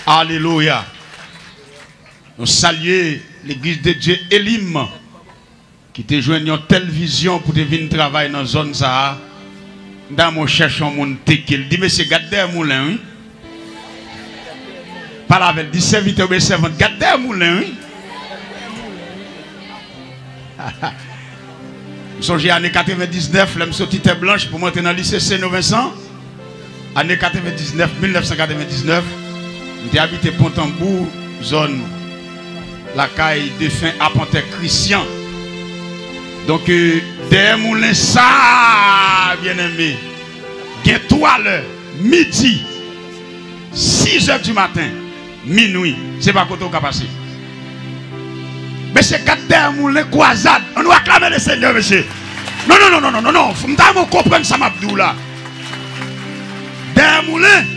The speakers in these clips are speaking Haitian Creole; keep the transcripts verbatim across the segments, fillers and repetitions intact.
Alelouya. Nou salye Legliz de Dye Elim, ki te jwenn yon tèl vizyon pou te vin travay nan zòn sa a. M ta renmen w chèche yon moun teke l. Di, "Mesye, gad dèyè moulen, wi." Pale avè l. Di, "Sèvitè oubyen sèvant, gad dèyè moulen, wi." M sonje ane katrevendiznèf, lè m soti Tè Blanch pou m antre nan lise Sen Vensan. Ane katrevendiznèf, mil nèf san katrevendiznèf, m te abite Pon Tanbou, zòn lakay defen apantè Christian. Donk, euh, dèyè moulen sa, byeneme, gen twa lè, midi, sizè di maten, minwi, se pa kote w ka pase. Mesye, gad dèyè moulen Kwazad. Ann nou aklame Lesenyè, mesye. Non, non, non, non, non, non, non. M ta renmen w konprann sa m ap di w la. Dèyè moulen,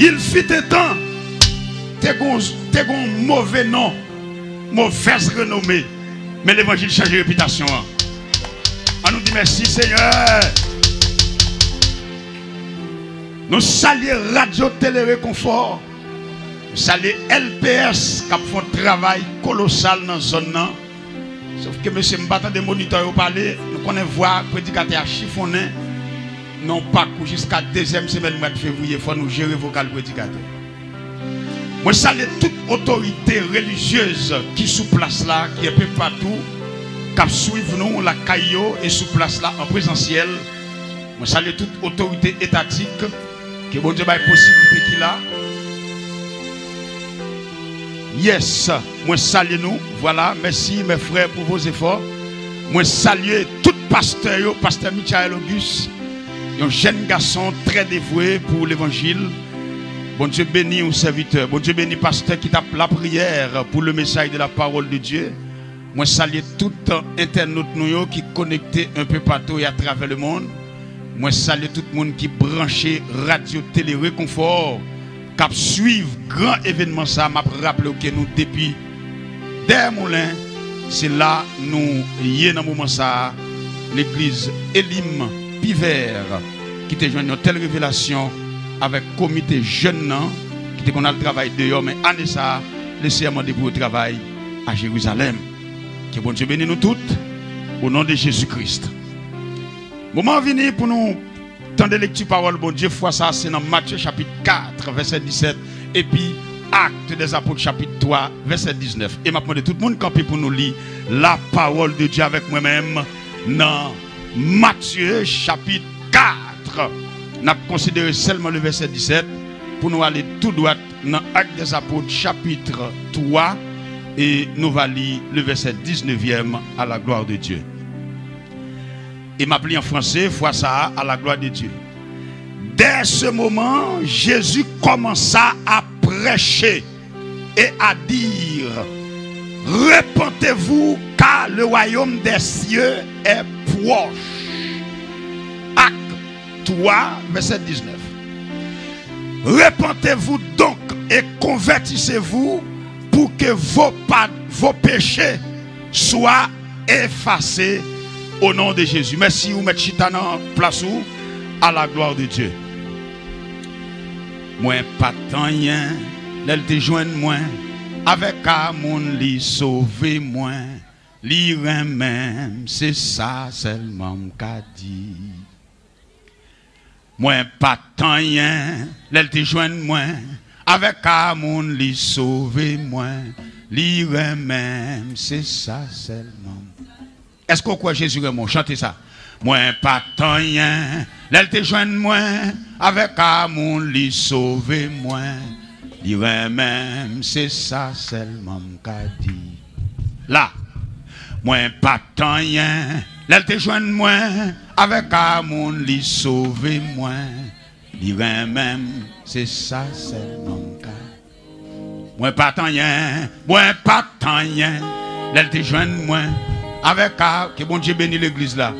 il fut un temps, te gon, te gon move non, movèz renome. Men levanjil chanje repitasyon an. Ann nou di, "Mèsi, Senyè." Nou salye Radyo Tele Rekonfò. Nou salye L P S k ap fè yon travay kolosal nan zòn nan. Sòf ke, mesye, m pa tande monitè yo pale. Nou konnen vwa predikatè a chifonnen nan yon pakou jiska dezyèm semèn mwa fevriye. Fò nou jere vokal predikatè. Mwen salye tout otorite relijyez ki sou plas la, ki enpe patou, k ap swiv nou lakay yo e sou plas la an prezansyèl. Mwen salye tout otorite etatik ke Bondye bay posiblite ki la. Yes, mwen salye nou. Vwala, mèsi, mes frères, pour vos efforts. Mwen salye tout pastè yo, pastè Michael Auguste, yon jèn gason trè devwe pou levanjil. Bondye beni w, sèvitè. Bondye beni pastè ki t ap lapriyè pou le mesaj de la parole de Dieu. Mwen salye tout entènot nou yo ki konekte enpe patou e atravè lemonn. Mwen salye tout moun ki branche Radyo Tele Rekonfò, k ap swiv gran evènman sa a. M ap raple w ke nou depi dèyè moulen, se la nou ye nan moman sa a. Legliz Elim Pivè, ki te jwenn yon tèl revelasyon avèk komite jèn nan, ki te konn al travay deyò, men ane sa a, Lesenyè mande pou yo travay a Jerizalèm. Ke Bondye beni nou tout, o non de Jezi Kris. Moman an vini pou nou tande lekti pawòl Bondye. Fwa sa a, se nan Matye chapit kat, vèsè disèt, epi Actes des Apôtres chapit twa, vèsè diznèf. E m ap mande tout moun kanpe pou nou li la parole de Dieu avèk mwen menm nan Matye chapit kat. N ap konsidere sèlman le vèsè disèt pou nou ale tou dwat nan Actes des Apôtres chapit twa, e nou va li le vèsè diznèvyèm, à la gloire de Dieu. E m ap li an franse, fwa sa a, à la gloire de Dieu. Dès ce moment, Jésus commença à prêcher et à dire, repentez-vous, car le royaume des cieux est proche. Actes twa, vèsè diznèf. Repentez-vous donc et convertissez-vous pour que vos, pa- vos péchés soient effacés au nom de Jésus. Mèsi, ou mèt chita nan plas ou, à la gloire de Dieu. Mwen pa t anyen lè l te jwenn mwen, avèk amoun li sove mwen, li renmen m, se sa sèlman m ka di. Mwen pa t anyen lè l te jwenn mwen, avèk amoun li sove mwen, li renmen m, se sa sèlman. Èske w kwè Jezi renmen w? Chante sa. Mwen pa t anyen lè l te jwenn mwen, avèk amoun li sove mwen, li renmen m, se sa sèlman m ka di. La, mwen pa t anyen lè l te jwenn mwen, avèk amoun li sove mwen, li renmen m, se sa sèlman m ka. Mwen pa t anyen, mwen pa t anyen lè l te jwenn mwen, avèk a- ke Bondye beni legliz la.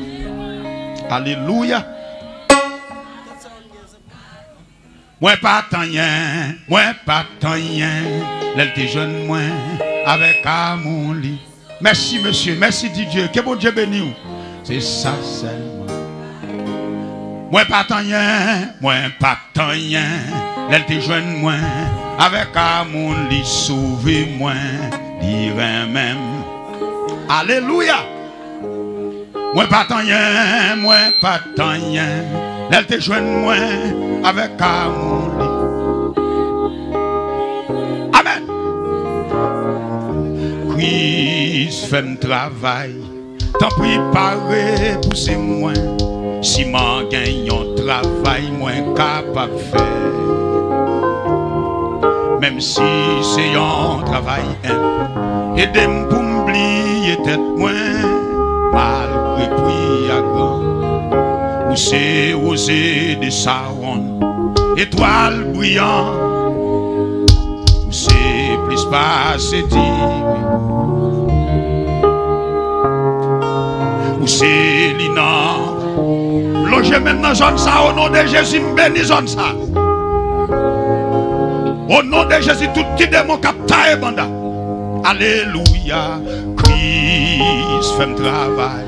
Alelouya. Mwen pa t anyen, mwen pa t anyen lè l te jwenn mwen, avèk amoun li. Mèsi mesye, mèsi Didye, ke Bondye beni w. Se sa sèlman. Mwen pa t anyen, mwen pa t anyen Lè l te jwenn mwen, avèk amou l li sove mwen, li renmen m. Alelouya! Mwen pa t anyen, mwen pa t anyen. Lè l te jwenn mwen avèk amou li. Amèn. Kris fè m travay. Tanpri pa repouse mwen. Si m gen yon travay mwen kapab fè. Menm si se yon travay enp, ede m pou m bliye tèt mwen, malgre pri a gran. Ou se woze de Sawon, etwal briyan, ou se plis pase dimi, ou se linan. Lonje men m nan zòn sa, o non de Jezi, m beni zòn sa. O non de Jezi, tout ti demon k ap taye banda. Alelouya, Kris fè m travay.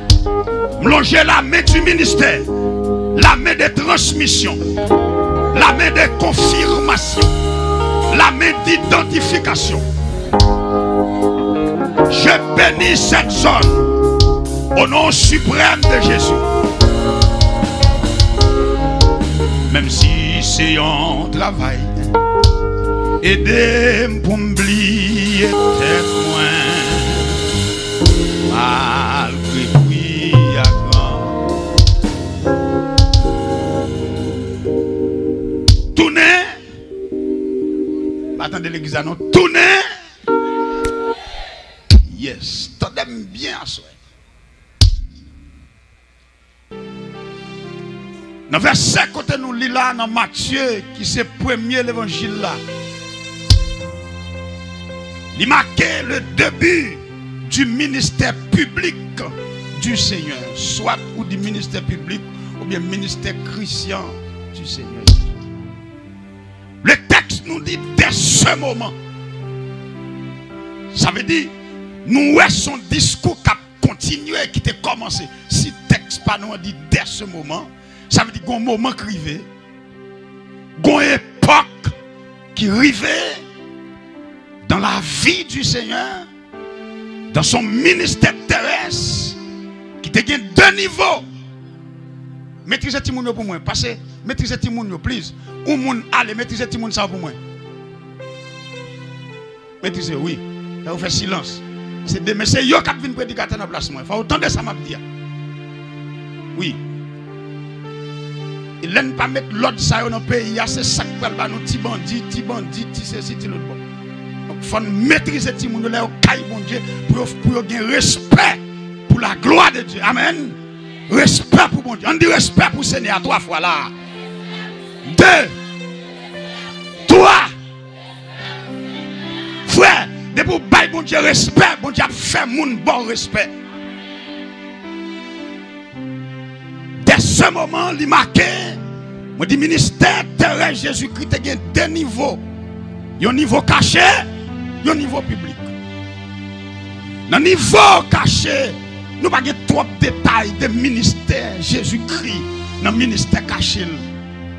M lonje lamen di ministè, lamen de transmisyon, lamen de konfimasyon, lamen didantifikasyon. Je bénis cette zone au nom suprême de Jésus. Menm si se yon travay, ede m pou m bliye tèt mwen. Malgre pri a gran. Tounen. Pa tande legliz la non. Tounen. Yes. Tande m byen aswè. Nan vèsè kote nou li la nan Matye, ki se premye levanjil la, li make le début du ministère public du Seigneur. Swa ou di ministè piblik oubyen ministè Christian du Seigneur. Le texte nous dit dès ce moment. Sa vle di, nou wè se yon diskou k ap kontinye, ki te kòmanse. Si tèks pa nou an di dès ce moment, sa vle di gon moman k rive, gon epòk ki rive dans la vie du Seigneur, dans son ministère terrestre, ki te gen de nivo. Metrize timoun yo pou mwen. Pase, metrize timoun yo, please. Yon moun ale, metrize timoun sa yo pou mwen. Metrize, wi. Lè yo fè silans. Se demen, se yo k ap vin predikatè nan plas mwen. Fò yo tande sa m ap di a. Wi. E lè n pa met lòd sa yo nan peyi a, se sa k pral ba nou ti bandi, ti bandi, ti sesi, ti lòt bò. Donk, fò n metrize timoun yo lè yo kay Bondye pou yo, pou yo gen respè pour la gloire de Dieu. Amèn. Respè pou Bondye. Ann di respè pou Senyè a twa fwa la. De. Twa. Frè, depi w bay Bondye respè, Bondye ap fè moun ba w respè. Dès ce moment, li make, mwen di ministè terès Jezikri te gen de nivo. Yon nivo kache, yon nivo piblik. Nan nivo kache, nou pa gen twòp detay de ministè Jezikri nan ministè kache l.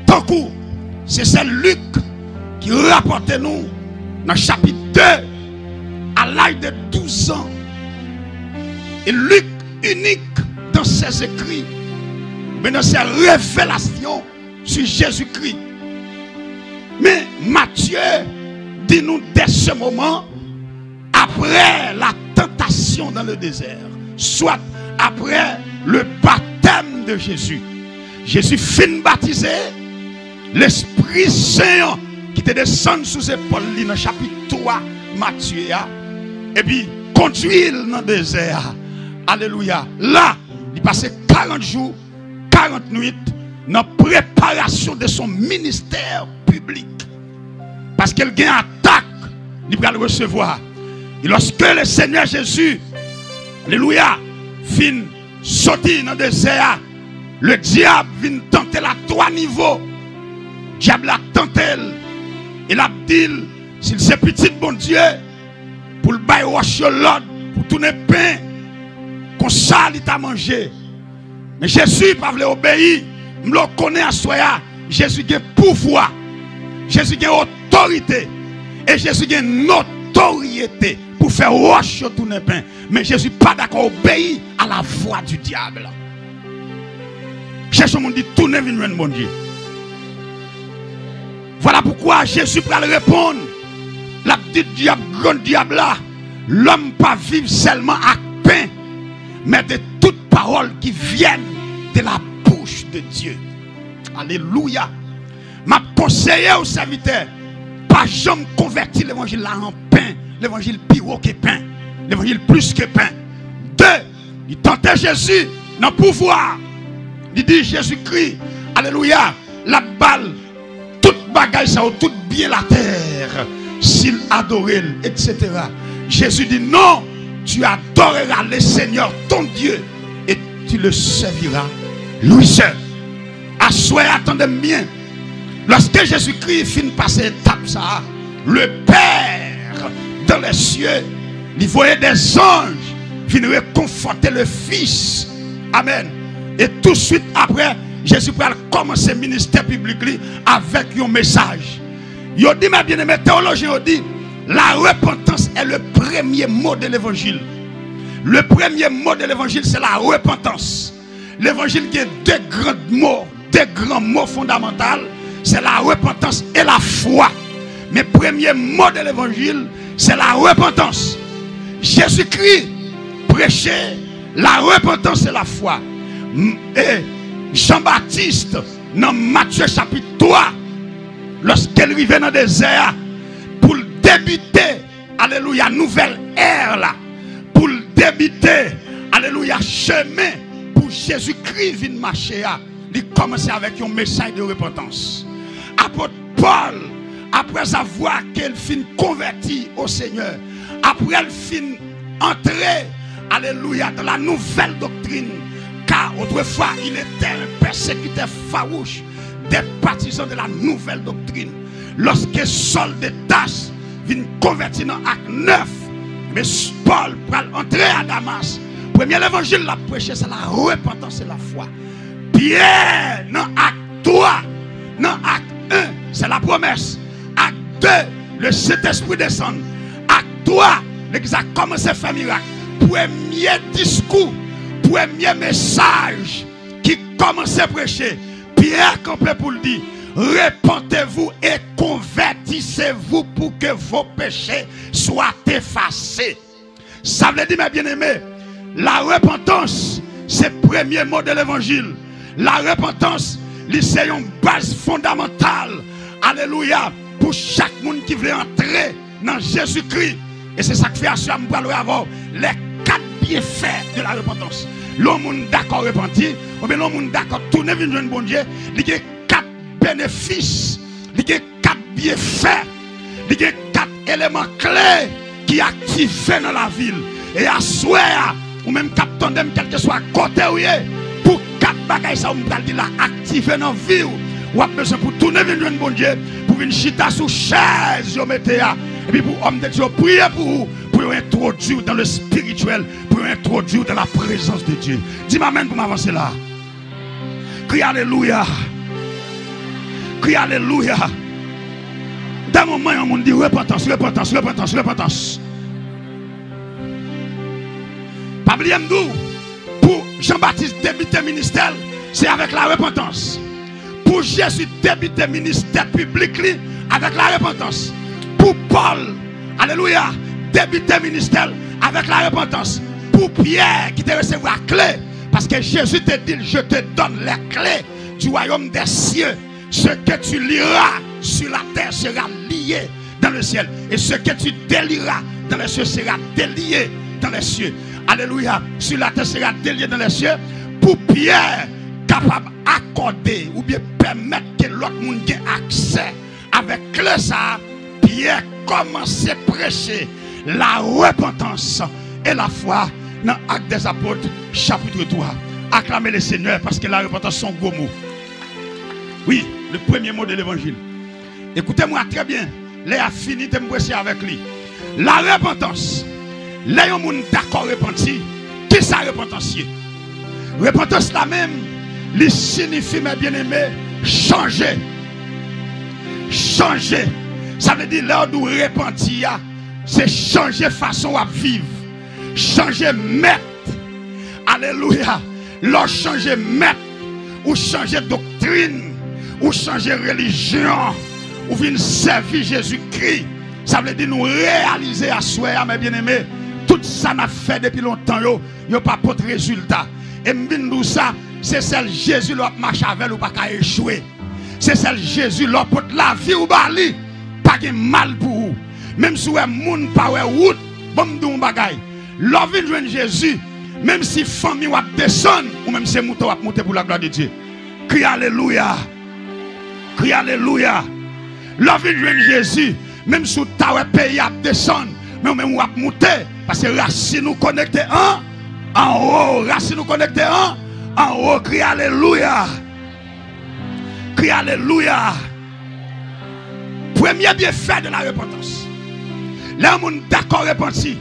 Tankou, se sè Lik ki rapòte nou nan chapit de, à l'âge de douze ans. E Lik inik dans ses écrits, oubyen dans ses révélations sur Jésus-Christ. Men Matye di nou dès ce moment, après la tentation dans le désert, soit après le baptême de Jésus. Jezi fin batize, Lespri Sen an ki te desann sou zepòl li nan chapit twa Matye a, epi kondui l nan dezè a. Alelouya. La, li pase karant jou, karant nuit nan preparasyon de son ministè piblik. Paske l gen atak li pral resevwa. E lòske le Senyè Jezi, alelouya, fin soti nan dezè a, le dyab vin tante l a twa nivo. Dyab la tante l, e l ap di l, si l se pitit Bondye, pou l bay wòch yo lòd pou tounen pen. Konsa li ta manje. Men Jezi pa vle obeyi. M vle w konnen aswè a, Jezi gen pouvwa. Jezi gen otorite. E Jezi gen notoryete pou fè wòch yo tounen pen. Men Jezi pa dakò obeyi a la vwa di dyab. Chèche yon moun di, tounen vin jwenn Bondye. Vwala poukwa Jezi pral reponn. L ap di dyab, grann dyab la, lòm pa viv sèlman ak pen, men de tout pawòl ki vyèn de la bouch de Dye. Alelouya. M ap konseye w, sèvitè, pa janm konvèti levanjil la an pen. Levanjil pi wo ke pen. Levanjil plis ke pen. De, li tante Jezi nan pouvwa. Li di Jezikri, alelouya, l ap ba l tout bagay sa yo, tout byen latè, si l adore l, etsetera. Jezi di, non, tu adoreras le Seigneur ton Dieu et tu le serviras lui seul. Aswè a, tande m byen. Lòske Jezikri fin pase etap sa a, le Père dans les cieux, li voye dè zanj vin rekonfòte le Fils. Amèn. E touswit apre, Jezi pral kòmanse ministè piblik li avèk yon mesaj. Yo di, mè byeneme, teyolojyen yo di, la repentance est le premier mot de l'évangile. Le premier mot de l'évangile, c'est la repentance. Levanjil gen de gran mo, de gran mo fondamantal, se la repantans e la fwa. Men premye mo de levanjil, se la repantans. Jezikri preche la repantans e la fwa. M-, e Jan Batis, nan Matye chapit twa, lòske l rive nan dezè a, pou l debite, alelouya, nouvèl è la, pou l debite, alelouya, chemen pou Jezikri vin mache a, li kòmanse avèk yon mesaj de repantans. Apot Pòl, après avoir ke l fin konvèti au Seigneur, apre l fin antre, alelouya, dans la nouvelle doctrine, car autrefois il était un persécuteur farouche des partisans de la nouvelle doctrine. Lòske Sòl de Tas vin konvèti nan Ak nèf, men Pòl pral antre a Damas, premye levanjil l ap preche, se la repantans e la fwa. Pyè, nan Ak twa, nan Ak en, se la promès. Ak de, le Sentespri desann. Ak twa, legliz la kòmanse fè mirak. Premye diskou, premye mesaj ki kòmanse preche, Pyè kanpe pou l di, repentez-vous et convertissez-vous pour que vos péchés soient effacés. Sa vle di, mè byeneme, la repantans se premye mo de levanjil. La repantans, li se yon baz fondamantal, alelouya, pou chak moun ki vle antre nan Jezikri. E se sa k fè aswè a m pral wè avè w les quatre bienfaits de la repentance. Lè yon moun dakò repanti, oubyen lè yon moun dakò tounen vin jwenn Bondye, li gen kat benefis, li gen kat byenfè, li gen kat eleman kle ki aktive nan lavi l. E aswè a, ou menm k ap tande m, kèlkeswa kote w ye, pou kat bagay sa yo m pral di la aktive nan vi w, w ap bezwen pou tounen vin jwenn Bondye, pou vin chita sou chèz yo mete a, epi pou òm de Dye yo priye pou ou, pou yo entwodui w dans le spirituel, pou yo entwodui w dans la présence de Dieu. Di m amèn pou m avanse la. Kri alelouya. Kri alelouya. Dè moman yon moun di repantans, repantans, repantans, repantans. Pa bliye m di w, pou Jan Batis debite ministè l, se avèk la repantans. Pou Jezi debite ministè piblik li, avèk la repantans. Pou Pòl, alelouya, debite ministè l avèk la repantans. Pou Pyè ki te resevwa kle, paske Jezi te di l, je te donne les clés du royaume des cieux. Ce que tu lieras sur la terre sera lié dans le ciel. Et ce que tu délieras dans les cieux sera délié dans les cieux. Alelouya. Sur la terre sera délié dans les cieux. Pou Pyè kapab akòde oubyen pèmèt ke lòt moun gen aksè avèk kle sa a, Pyè kòmanse preche la repantans e la fwa nan Actes des Apôtres, chapitre twa. Aklame le Senyè, paske la repantans se yon gwo mo. Wi, le premye mo de levanjil. Ekoute mwen trè byen. Lè a fini, te m preche avèk li. La repantans. Lè yon moun dakò repanti, kisa repantans ye? Repantans la menm, li siyifi, mè byeneme, chanje. chanje. Sa vle di, lè yo di w repanti a, se chanje fason w ap viv. Chanje mèt. Alelouya. Lè w chanje mèt, ou chanje doktrin, ou chanje relijyon, ou vin sèvi Jezikri. Sa vle di nou reyalize aswè a, mè byeneme, tout sa n ap fè depi lontan yo, yo pa pote rezilta. E m vin di w sa, se sèl Jezi lè w ap mache avè l, ou pa ka echwe. Se sèl Jezi, lè w pot lavi w ba li, pa gen mal pou ou. Menm si w wè moun pa wè wout, ban m di w yon bagay. Lè w vin jwenn Jezi, menm si fanmi w ap desann, ou menm se moute w ap moute pou laglwa de Dye. Kriye alelouya. Kriye alelouya. Lè w vin jwenn Jezi, menm si w ta wè peyi a ap desann, men ou menm w ap moute. Paske rasin ou konekte an, anwo. Rasin ou konekte an, anwo. Kriye alelouya. Kriye alelouya. Premye byenfè de la repantans. Lè yon moun dakò repanti,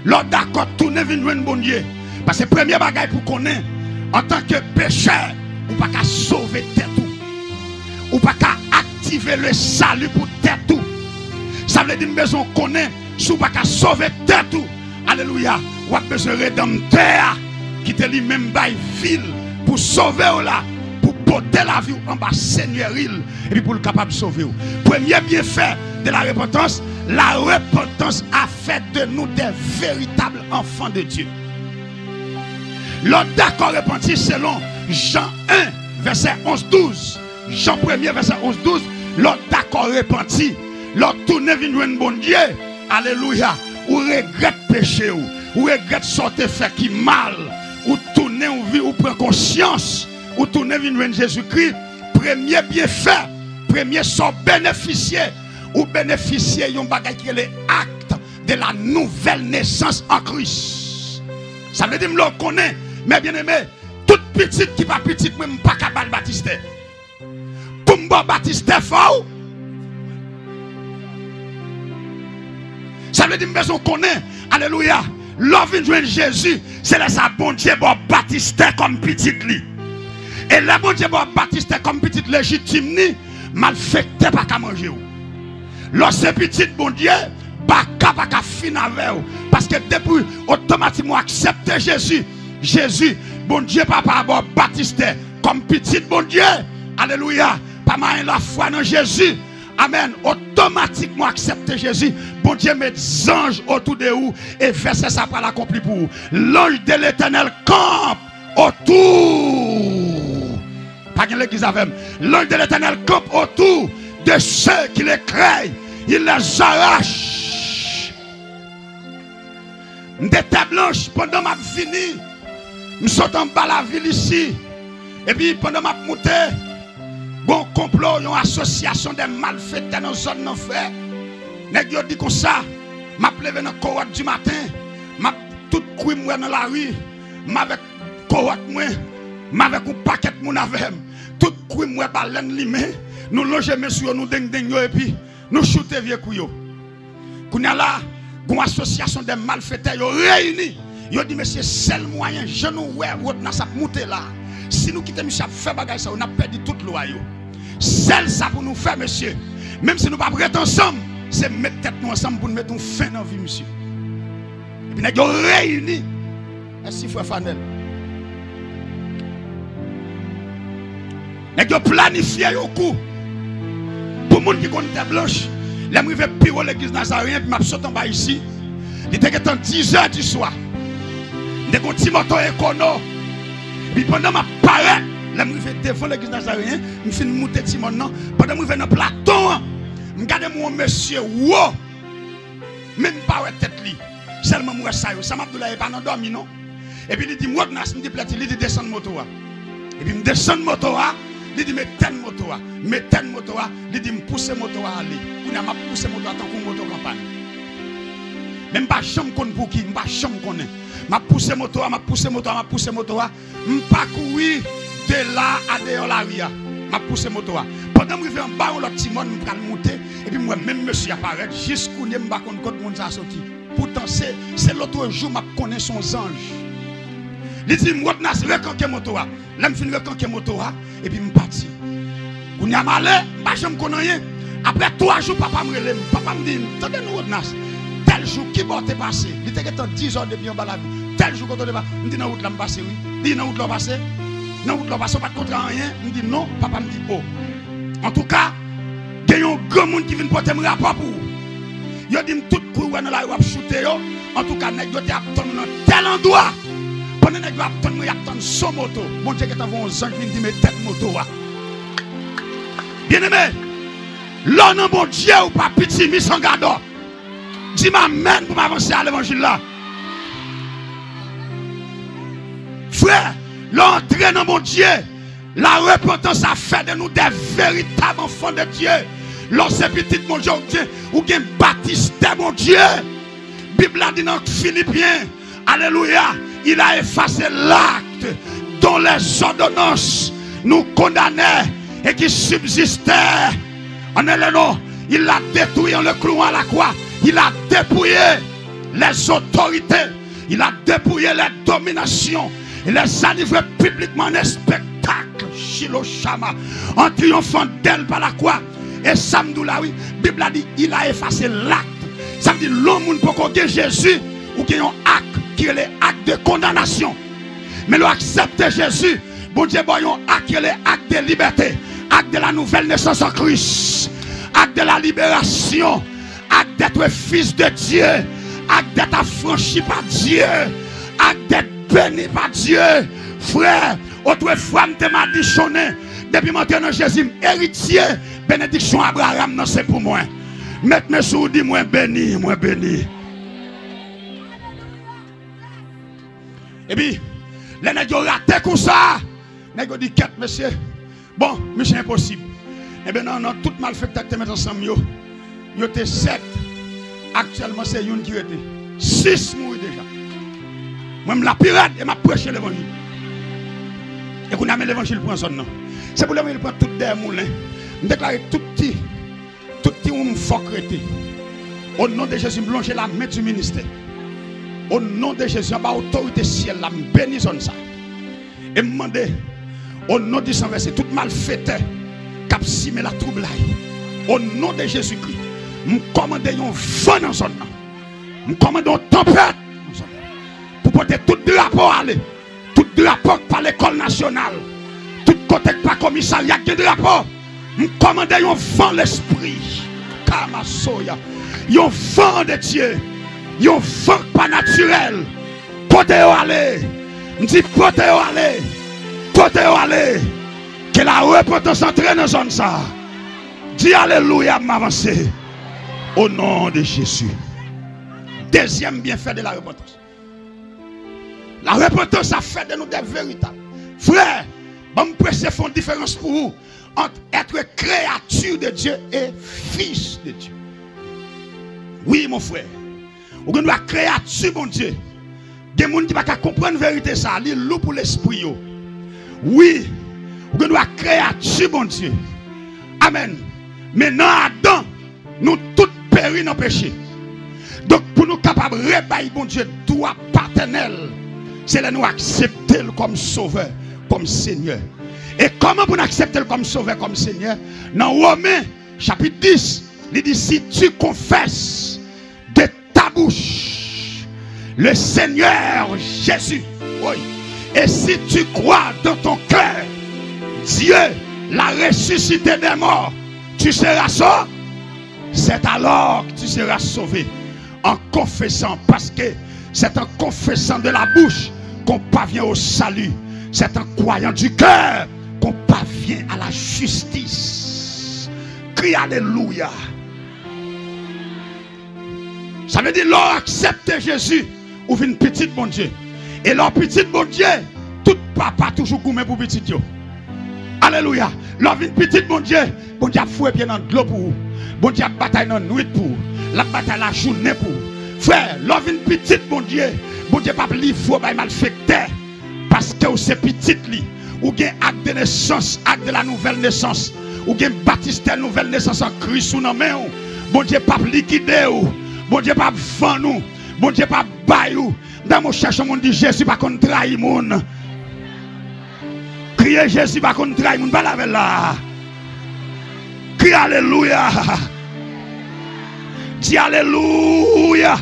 lè w dakò tounen vin jwenn Bondye. Paske premye bagay pou konnen, antanke pechè, ou pa ka sove tèt ou. Ou pa ka aktive le salut pou tèt ou. Sa vle di m bezwen konnen, si w pa ka sove tèt ou, alelouya, w ap bezwen Redanmtè a, ki te li menm bay vi l pou sove w la, pou pote lavi w anba senyèri l, epi pou l kapab sove w. Premye byenfè de la repantans, la repantans a fait de nous des véritables enfants de Dieu. Lè w dakò repanti selon Jan en, vèsè onz douz, Jan premye, vèsè onz douz, lè w dakò repanti, lè w tounen vin jwenn Bondye, alelouya, ou regrèt peche w, ou regrèt sa w te fè ki mal, ou tounen, ou vi-, ou pran konsyans, ou tounen vin jwenn Jezikri, premye byenfè, premye sa w benefisye, ou benefisye yon bagay ki rele acte de la nouvelle naissance en Christ. Sa vle di m lè w konnen, mè byeneme, tout pitit ki pa pitit mwen, m pa ka ba l batistè. Pou m ba w batistè, fò w. Sa vle di m bezwen konnen, alelouya, lè w vin jwenn Jezi, se lè sa Bondye ba w batistè kòm pitit li. E lè Bondye ba w batistè kòm pitit lejitim li, malfektè pa ka manje w. Lè w se pitit Bondye, baka pa ka fin avè w. Paske depi otomatikman w aksepte Jezi, Jezi, Bondye Papa a ba w batistè kòm pitit Bondye. Alelouya. Pa mayen lafwa nan Jezi. Amèn. Otomatikman w aksepte Jezi, Bondye met zanj otou de ou. E vèsè sa pral akonpli pou ou. L'ange de l'Éternel campe autour. Pa gen legliz avè m. L'ange de l'Éternel campe autour de ceux qui le craignent, il les arrache. M te tè blanch pandan m ap vini. M sot anba lavil isi. Epi pandan m ap moute, gon konplo, yon asosyasyon de malfetè nan zòn nan fè. Nèg yo di konsa, m ap leve nan kowòt di maten, m ap tout kwi m wè nan lari, m avèk kowòt mwen, m avèk yon pakèt moun avè m. Tout kwi m wè balèn limen, nou lonje men sou yo, nou dengdeng yo, epi nou choute vye kwi yo. Kounye a la, gon asosyasyon de malfetè yo reyini. Yo di, mesye, sèl mwayen, jan nou wè Rodnas ap moute la, si nou kite misye ap fè bagay sa yo, n ap pèdi tout lwa yo. Sèl sa pou nou fè, mesye, menm si nou p ap ret ansanm, se met tèt nou ansanm pou n met yon fen nan vi misye. Epi nèg yo reyini. Mèsi, frè Fanèl. Nèg yo planifye yon kou pou moun ki konn tè blanch. Lè m rive pi wo legliz Nazareyen, epi m ap sot anba isi, li te gentan dizè di swa. M te gon ti moto Ekono. Epi pandan m ap parèt, lè m rive devan legliz Nazareyen, m fin moute ti mòn nan. Pandan m rive nan platon an, m gade m wè yon mesye wo, men m pa wè tèt li. Sèlman m wè sa yo. Sa m ap di w la, e pa nan dòmi non. Epi li di m, Rodnas, m di, plèti, li di, desann moto a. Epi m desann moto a, li di m, etèn moto a. M etèn moto a, li di m, pouse moto a ale. Kounye a, m ap pouse moto a tankou yon moto kanpay. Men m pa janm konn pouki, m pa janm konnen. M ap pouse moto a, m ap pouse moto a, m ap pouse moto a. M pa kouri de la a deyò lari a. M ap pouse moto a. Pandan m rive anba yon lòt ti mòn, m pral moute, epi m wè menm mesye a parèt. Jis kounye a, m pa konn kot moun sa a soti. Poutan, se, se lòtrejou m ap konnen se yon zanj. Li di m, Rodnas, rekanke moto a. Lè m fin rekanke moto a, epi m pati. Kounye a, m ale, m pa janm konn anyen. Apre twa jou, papa m rele m. Papa m di m, "Tande non, Rodnas, tèl jou, kibò w te pase?" Li te gentan dizòde depi anba lavi. "Tèl jou, kote w te pase?" M di, "Nan wout la m pase, wi." Li di, "Nan wout la w pase? Nan wout la w pase, w pa t kontre anyen?" M di, "Non." Papa m di, "O. Antouka, gen yon granmoun ki vin pote m rapò pou ou. Yo di m tout kou w wè nan lari w ap choute yo. Antouka, nèg yo te ap tann ou nan tèl andwa. Pandan nèg yo ap tann mwen, y ap tann son moto. Bondye gentan voye yon zanj vin di m e tèt moto a." Byeneme, lè w nan Bondye, ou pa pitimis an gadò. Di m amèn pou m avanse a levanjil la. Frè, lè w antre nan Bondye, la repentance a fait de nous des véritables enfants de Dieu. Lè w se pitit Bondye, ou gen, ou gen batistè Bondye. Bib la di nan Filipyen, alelouya, il a effacé l'acte dont les ordonnances nous condamnaient et qui subsistaient en Hélénon. Il l'a détruit en le clouant à la croix. Il a dépouillé les autorités. Il a dépouillé les dominations. Il les a livrées publiquement en spectacle, Shiloshama, en triomphant d'elle par la croix. E sa m di w la, wi, Bib la di, il a effacé l'acte. Sa vle di, lè yon moun poko gen Jezi, ou gen yon ak ki rele ak de kondanasyon. Men lè w aksepte Jezi, Bondye ba w yon ak ki rele ak de libète, ak de la nouvelle naissance en Christ, ak de la libération, ak d'être fils de Dieu, ak d'être affranchi par Dieu, ak d'être béni par Dieu. Frè, otrefwa m te madichonnen, depi m antre nan Jezi, m eritye benediksyon Abraram nan se pou mwen. Met men sou ou, di, "Mwen beni, mwen beni." Epi, lè nèg yo rate kou sa, nèg yo di, "Kèt, mesye, bon, misye enposib." Ebyen, nan, nan tout malfektè ki te met ansanm yo, yo te sèt. Aktyèlman, se youn ki rete. Sis mouri deja. Mwen, m la pi rèd e m ap preche levanjil. E kounye a, men levanjil pran zòn nan. Se pou levanjil pran tout dèyè moulen. M deklare tout ti Tout ti wonm fòk rete. O non de Jezi, m lonje lamen di ministè. O non de Jezi, anba otorite syèl la, m beni zòn sa. E m mande, o non di san vèse, tout malfetè k ap simen latwoublay, o non de Jezikri, m kòmande yon van nan zòn nan. M kòmande yon tanpèt nan zòn nan pou pote tout drapo ale. Tout drapo k pa lekòl nasyonal, tout kote k pa komisarya k gen drapo, m kòmande yon van lespri. Kamasoya. Yon van de Dye. Yon van k pa natirèl. Pote yo ale. M di, pote yo ale. Pote yo ale. Ke la repantans antre nan zòn sa. Di alelouya, m avanse. O non de Jezi. Dezyèm byenfè de la repantans. La repantans a fè de nou de veritab. Frè, ban m prese fè yon diferans pou ou ant être créature de Dieu et fils de Dieu. Wi, mon frè. Ou gen dwa kreyati Bondye. Gen moun ki pa ka konprann verite sa, li lou pou lespri yo. Wi, ou gen dwa kreyati Bondye. Amèn. Men nan Adan, nou tout peri nan peche. Donk, pou nou kapab rebay Bondye dwa patènèl, se lè nou aksepte l kòm Sovè, kòm Senyè. E kòman pou n aksepte l kòm Sovè, kòm Senyè? Nan Women, chapit dis, li di, si tu confesses de ta bouche le Seigneur Jésus, oui, et si tu crois dans ton cœur, Dieu l'a ressuscité des morts, tu seras sauvé. C'est alors que tu seras sauvé. En confessant, parce que c'est en confessant de la bouche qu'on parvient au salut. C'est en croyant du cœur qu'on parvient à la justice. Crie Alléluia. Sa vle di, lè w aksepte Jezi, ou vin pitit Bondye. E lè w pitit Bondye, tout papa toujou goumen pou pitit yo. Alelouya. Lè w vin pitit Bondye, Bondye ap foure pye nan dlo pou ou. Bondye ap batay nan nwit pou ou. L ap batay lajounen pou ou. Frè, lè w vin pitit Bondye, Bondye p ap livre w bay malfektè. Paske w se pitit li. Ou gen ak de nesans, ak de la nouvèl nesans. Ou gen batistè nouvèl nesans an Kris ou nan men w. Bondye p ap likide w. Bondye p ap vann ou. Bondye p ap bay ou. Dam, ou chèche yon moun, di, Jezi pa konn trayi moun. Kriye, Jezi pa konn trayi moun. Pale avè l la. Di alelouya. Di alelouya.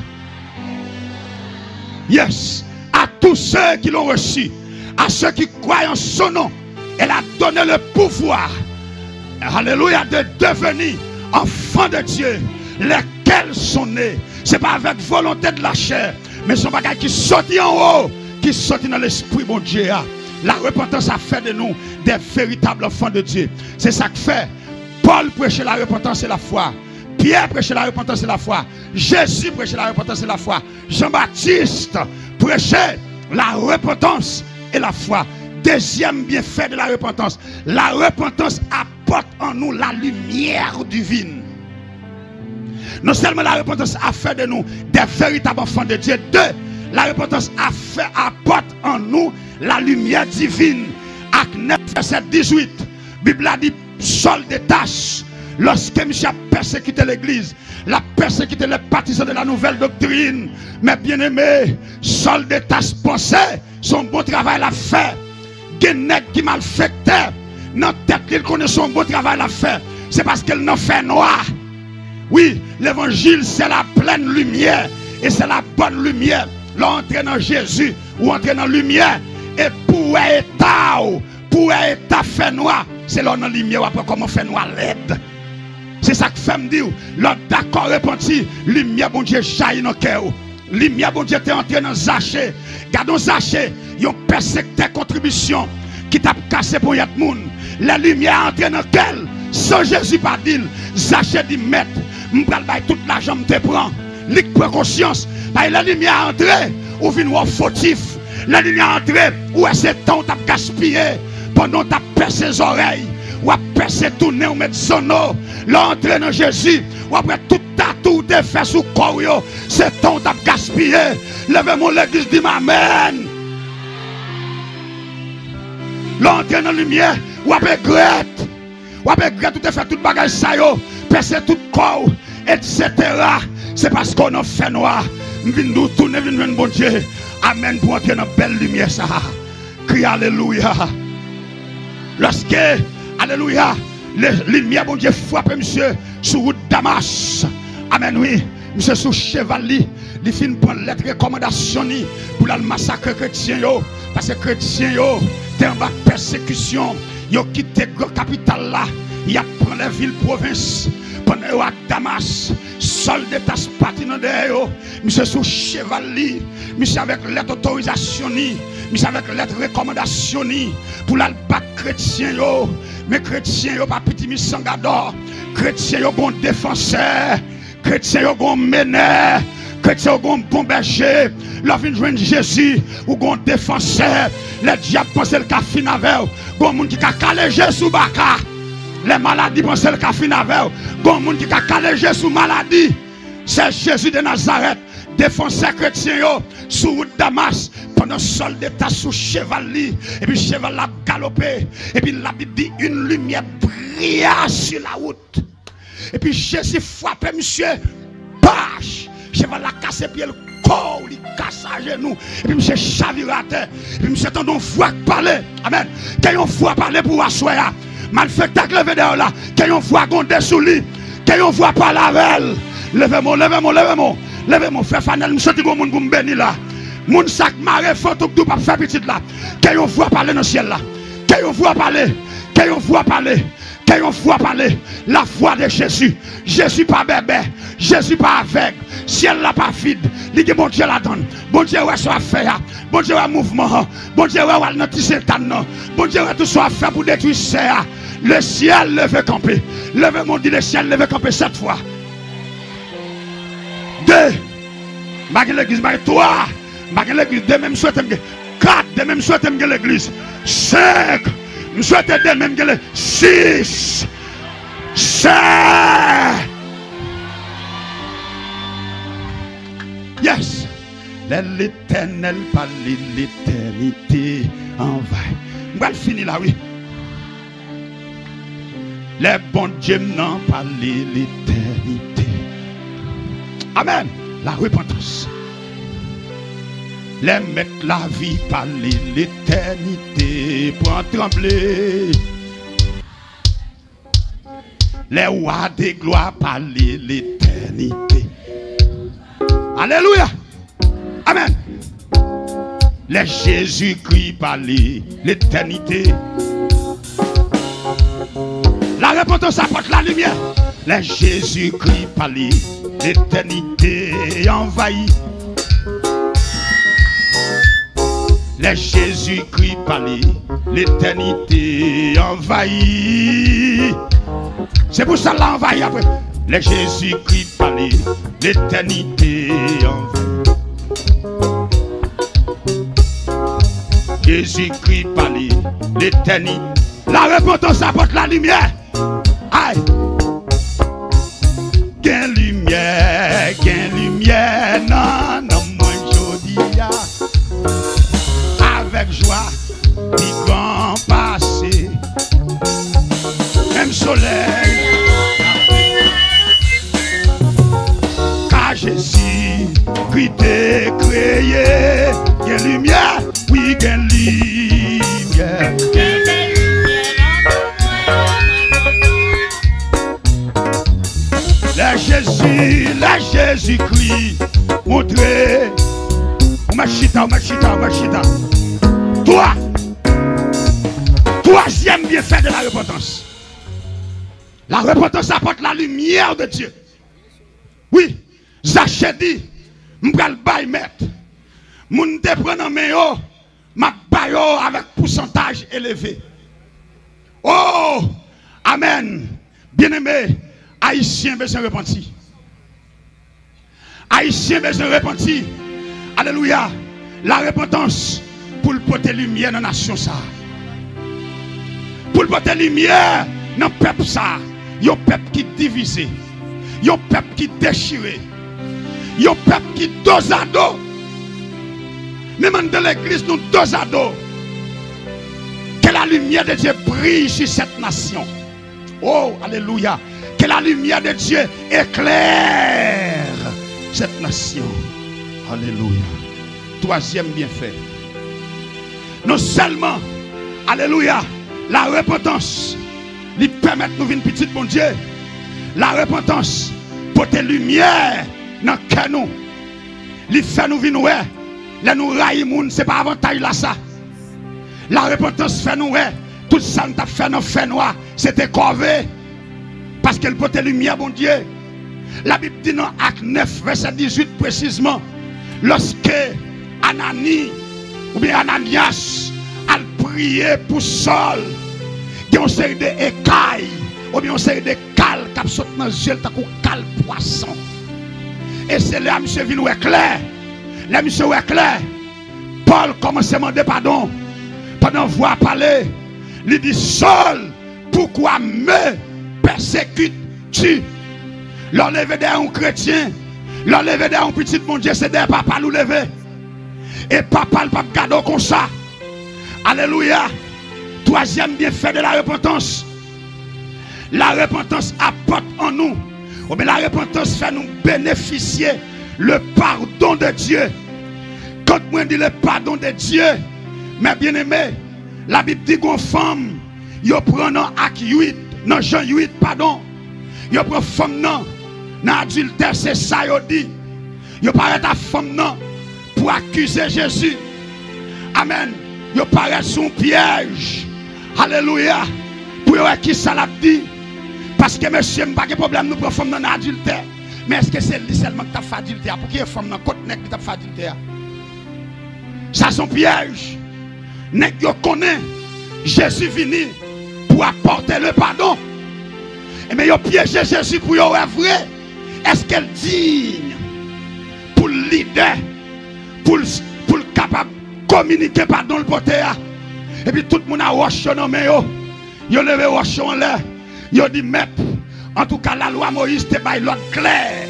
Yes. À tous ceux qui l'ont reçu, à ceux qui croient en son nom, elle a donné le pouvoir, alelouya, de devenir enfants de Dieu, lesquels sont nés. Se pa avèk volonte de la chair, men se yon bagay ki soti anwo, ki soti nan Lespri Bondye a. La repentance a fait de nous des véritables enfants de Dieu. Se sa k fè Pòl preche la repentance et la foi. Pyè preche la repentance et la foi. Jezi preche la repentance et la foi. Jean-Baptiste preche la repentance et la foi. Dezyèm byenfè de la repentance, la repentance apporte en nous la lumière divine. Non sèlman la repentance a fait de nous des véritables enfants de Dieu, deux, la repentance a fait, apporte en nous la lumière divine. Ak nèf vèsè dizuit, Bib la di, Sòl de Tach, lòske misye ap pèsekite legliz, l ap pèsekite les partisans de la nouvelle doctrine. Mes bien-aimés, Sòl de Tach panse se yon bon travay l ap fè. Gen nèg ki malfektè nan tèt li, l konnen se yon bon travay l ap fè. Se paske l nan fènwa. Wi, levanjil se la plèn limyè e se la bòn limyè. Lè w antre nan Jezi, ou antre nan limyè. E pou w wè eta w, pou w wè eta fènwa, se lè w nan limyè w ap wè kòman fènwa lèd. Se sa k fè m di w, lè w dakò repanti, limyè Bondye jayi nan kè w. Limyè Bondye te antre nan Zache. Gade yon Zache, yon pèsektè kontribisyon ki t ap kase ponyèt moun. Lè limyè a antre nan kè l, san Jezi pa di l, Zache di, Mèt, m pral bay tout lajan m te pran. Li k pran konsyans. Paske lè limyè a antre, ou vin wè w fotif. Lè limyè a antre, ou wè se tan w t ap gaspiye pandan w t ap pèse zòrèy, w ap pèse tou nen w met zanno. Lè w antre nan Jezi, w ap wè tout tatou w te fè sou kò w yo, se tan w t ap gaspiye. Leve men w legliz, di m amèn. Lè w antre nan limyè, w ap egrèt. W ap egrèt ou te fè tout bagay sa yo, pèse tout kò w, etsetera. Se paske w nan fènwa. M vin di w tounen vin jwenn Bondye. Amèn pou w antre nan bèl limyè sa a. Kriye alelouya. Lòske, alelouya, le- limyè Bondye frape misye sou wout Damas. Amèn wi. Misye sou cheval li. Li fin pran lèt rekòmandasyon ni pou l al masakre kretyen yo. Paske kretyen yo te anba pèsekisyon. Yo kite gran kapital la. Y ap pran lèvil pwovens. Pandan yo ak Damas, Sòl de Tach pati nan dèyè yo. Misye sou cheval li. Misye avèk lèt otorizasyon ni. Misye avèk lèt rekòmandasyon ni pou l al bat kretyen yo. Men kretyen yo pa pitimi sangadò. Kretyen yo gon defansè. Kretyen yo gon menè. Kretyen yo gon bon bèje. Lè w vin jwenn Jezi, ou gon defansè. Lè dyab panse l ka fin avè w, gon moun ki ka kale je sou baka. Lè maladi panse l ka fin avè w, gon moun ki ka kale je sou maladi. Se Jezi de Nazarèt, defansè kretyen yo, sou wout Damas, pandan Sòl de Tach sou cheval li, epi cheval la ap galope, epi Labib di, une lumière brilla sur la route. Epi Jezi frape misye, pach! Cheval la kase pye l, kow, li kase ajenou. Epi misye chavire atè. Epi misye tande yon vwa k pale. Amèn. Ke yon vwa pale pou w aswè a. Malfektè k leve dèyè w la, ke yon vwa gwonde sou li. Ke yon vwa pale avè l. Leve men w, leve men w, leve men w. Leve men w, frè Fanèl, m santi gon moun pou m beni la. Moun sa k mare fantom k di w p ap fè pitit la. Ke yon vwa pale nan syèl la. Ke yon vwa pale. Ke yon vwa pale. Ke yon vwa pale, la vwa de Jezi. Jezi pa bèbè, Jezi pa avèg, syèl la pa vid, li gen Bondye ladan l. Bondye wè sa w ap fè a, Bondye wè mouvman an, Bondye wè w al nan ti Sentàn nan, Bondye wè tout sa w ap fè pou detwi sè a. Le ciel leve kanpe, leve men w di le ciel leve kanpe sèt fwa. De, m pa gen legliz, m pa gen twa. M pa gen legliz, demen m swete m gen kat, demen m swete m gen legliz. Senk, m swete demen m gen le- sis, sèt. Yes. Lè Letènèl pale, letènite anvayi. M pral fini la, wi. Lè Bondye m nan pale, letènite. Amèn. La repantans. Lè Mèt lavi pale, letènite pran tranble. Les rois de gloire pale letènite. Alelouya. Amèn. Lè Jezikri pale, letènite. Larepantans apòt lalimyè. Lè Jezikri pale, letènite anvayi. Lè Jezikri pale, letènite anvayi. Se pou sa l anvayi apre. Lè Jezikri pale, letènite anvayi. Jezikri pale, letènite. Larepantans apòt lalimyè. Ay! Gen limyè, gen limyè nan nanm mwen jodi a. Avèk jwa pi gran pase menm solèy. Ka Jezikri te kreye, gen limyè, wi, gen limyè. Lè Jezi, lè Jezikri montre. Ou mèt chita, ou mèt chita, ou mèt chita. Twa. Twazyèm byenfè de la repantans. La repantans apòt la limyè de Dye. Wi, Zache di, m pral bay mèt. Moun m te pran nan men yo, m ap ba yo avèk pousantaj eleve. O! Amèn. Byeneme, Ayisyen bezwen repanti. Ayisyen bezwen repanti. Alelouya. Larepantans pou l pote limyè nan nasyon sa a. Pou l pote limyè nan pèp sa a. Yon pèp ki divize. Yon pèp ki dechire. Yon pèp ki dozado. Menm anndan legliz nou dozado. Que la lumière de Dieu brille sur cette nation. Oh, alelouya. Que la lumière de Dieu éclaire cette nation. Alelouya. Twazyèm byenfè. Non sèlman, alelouya, larepantans, li pèmèt nou vin pitit Bondye. Larepantans pote limyè nan kè nou. Li fè nou vin wè, lè nou rayi moun, se pa avantaj la sa. Larepantans fè nou wè, tout sa n t ap fè nan fènwa, se te kòve. Paske l pote limyè Bondye. Labib di nan Ak nèf, vèsè dizuit presizman, lòske Anani, oubyen Ananyas, al priye pou Sòl, gen yon seri de ekay, oubyen yon seri de kal k ap sot nan zye l tankou kal pwason. E se lè a misye vin wè klè. Lè misye wè klè, Pòl kòmanse mande padon. Pandan vwa a pale, li di, Sòl, pourquoi me persécutes-tu? Lè w leve dèyè yon kretyen, lè w leve dèyè yon pitit Bondye, se dèyè papa l ou leve. E papa l p ap gade w konsa. Alelouya. Twazyèm byenfè de la repantans. Larepantans apòt an nou, oubyen larepantans fè nou benefisye le pardon de Dieu. Quand mwen di le pardon de Dieu, mes bien-aimés, Labib di gon fanm yo pran nan Ak uit, nan Jan uit, padon. Yo pran fanm nan, nan adiltè, se sa yo di. Yo parèt a fanm nan pou akize Jezi. Amèn. Yo parèt sou yon pyèj. Alelouya. Pou yo wè kisa l ap di. Paske, mesye, m pa gen pwoblèm nou pran fanm nan nan adiltè. Men èske se li sèlman ki t ap fè adiltè a? Pou ki e fanm nan? Kot nèg ki t ap fè adiltè a? Sa se yon pyèj. Nèg yo konnen Jezi vini pou apòte le padon. Ebyen, yo pyeje Jezi pou yo wè vre. Èske l diy pou l lidè, pou l, pou l kapab kominike padon l pote a? Epi tout moun a wòch yo nan men yo. Yo leve wòch yo anlè. Yo di, Mèt, antouka, lalwa Moyiz te bay lòd klè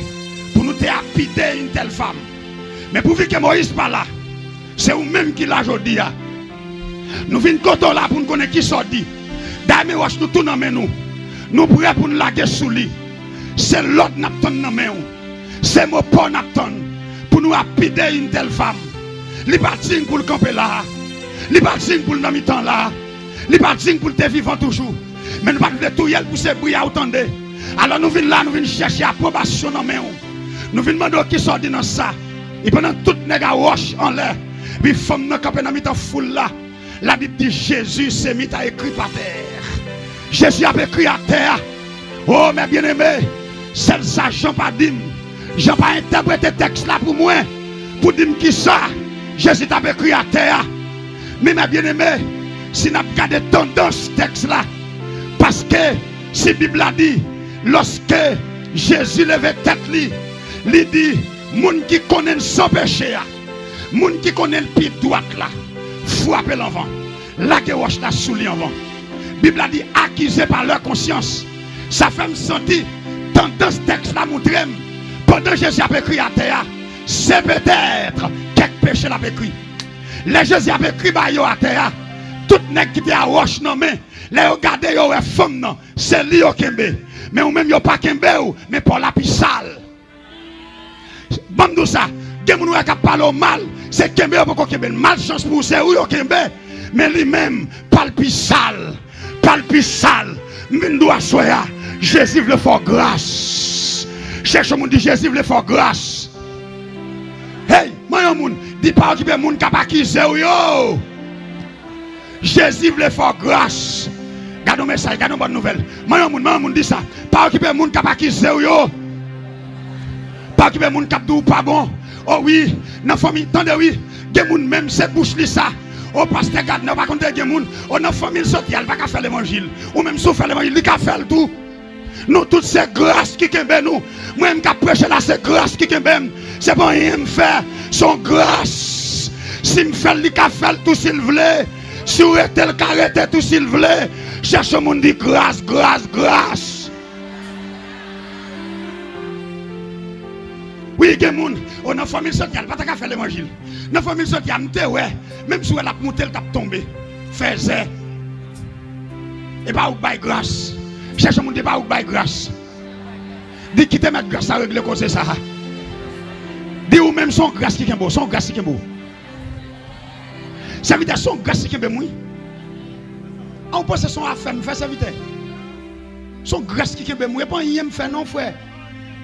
pou nou te apide une telle femme. Men pouvi ke Moyiz pa la, se ou menm ki la jodi a. Nou vin kote w la pou n konnen kisa w di. Dayè, men wòch nou tou nan men nou. Nou prè pou n lage sou li. Se lòd n ap tann nan men w. Se mo pa w n ap tann pou nou apide une telle femme. Li pa dign pou l kanpe la a. Li pa dign pou l nan mitan la a. Li pa dign pou l te vivan toujou. Men nou pa t vle touye l pou se bri a ou tande. Alò nou vin la, nou vin chèche apwobasyon nan men w. Nou vin mande w kisa w di nan sa. E pandan tout nèg a wòch anlè, epi fanm nan kanpe nan mitan foul la, Labib di Jezi se mit a ekri pa tè. Jezi ap ekri atè a. O, mes bien-aimés, sèl sa Jan pa di m. Jan pa entèprete tèks la pou mwen, pou di m kisa Jezi t ap ekri atè a. Men, mes bien-aimés, si n ap gade tandans tèks la, paske si Bib la di, lòske Jezi leve tèt li, li di, moun ki konnen l san peche a, moun ki konnen l pye dwat la, frape l anvan, lage wòch la sou li anvan. Bib la di, accusés par leur conscience. Sa fè m santi tandans tèks la montre m, pandan Jezi ap ekri atè a, se petèt kèk peche l ap ekri. Lè Jezi ap ekri ba yo atè a, tout nèg ki te a wòch nan men, lè yo gade, yo wè fanm nan, se li yo kenbe. Men ou menm, yo pa kenbe w, men pa w la pi sal. Ban m di w sa, gen moun ou wè k ap pale w mal, se kenbe yo poko kenbe l. Malchans pou ou, se ou yo kenbe. Men li menm, pa l pi sal. Pa l pi sal. M vin di w aswè a, Jezi vle fè w gras. Chèche yon moun, di, Jezi vle fè w gras. Hey, mwen yon moun, di, pa okipe moun k ap akize w yo. Jezi vle fè w gras. Gade yon mesaj, gade yon bòn nouvèl. Mwen yon moun, mwen yon moun, di sa. Pa okipe moun k ap akize w yo. Pa okipe moun k ap di w pa bon. O wi, nan fanmi, tande wi. Gen moun menm se bouch li sa. O pastè Gadnè, ou pa konn gen moun. O nan fanmi l soti a, li pa ka fè levanjil. Ou menm si w fè levanjil, li ka fè l tou. Nou tout se gras ki kenbe nou. Mwen m k ap preche la, se gras ki kenbe m. Se pa anyen m fè, se yon gras. Si m fè l, li ka fè l tou si l vle. Si w rete, l ka rete tou si l vle. Chèche yon moun, di, gras, gras, gras. Wi, gen moun, o nan fanmi l soti a, li pa ta ka fè levanjil. Nan fanmi l soti a, m te wè, menm si w wè l ap monte, l t ap tonbe. Fèzè. E pa ou k bay gras. Chèche moun, di, e pa ou k bay gras. Di, kite mèt gras la regle koze sa a. Di, ou menm, se yon gras ki kenbe w, se yon gras ki kenbe w. Sèvitè, se yon gras ki kenbe m wi. An, ou panse se yon afè m fè, sèvitè? Se yon gras ki kenbe m wi. E pa anyen m fè non, frè.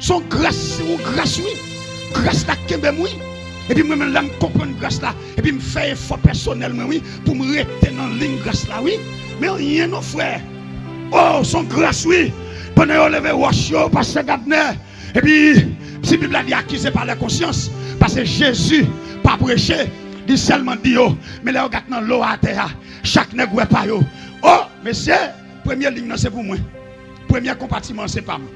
Se yon gras, se yon gras wi. Gras la k kenbe m wi. Epi mwen menm, lè m konprann gras la, epi m fè efò pèsonèl mwen wi, pou m rete nan liy gras la wi. Men anyen non, frè. O, se yon gras wi. Pandan yo leve wòch yo, pastè Gadnè, epi, si Bib la di, accusés par leur conscience, paske Jezi pa preche, li sèlman di yo, men lè yo gade nan lo a atè a, chak nèg wè pa yo. O, mesye, premye liy nan se pou mwen. Premye konpatiman an se pa m.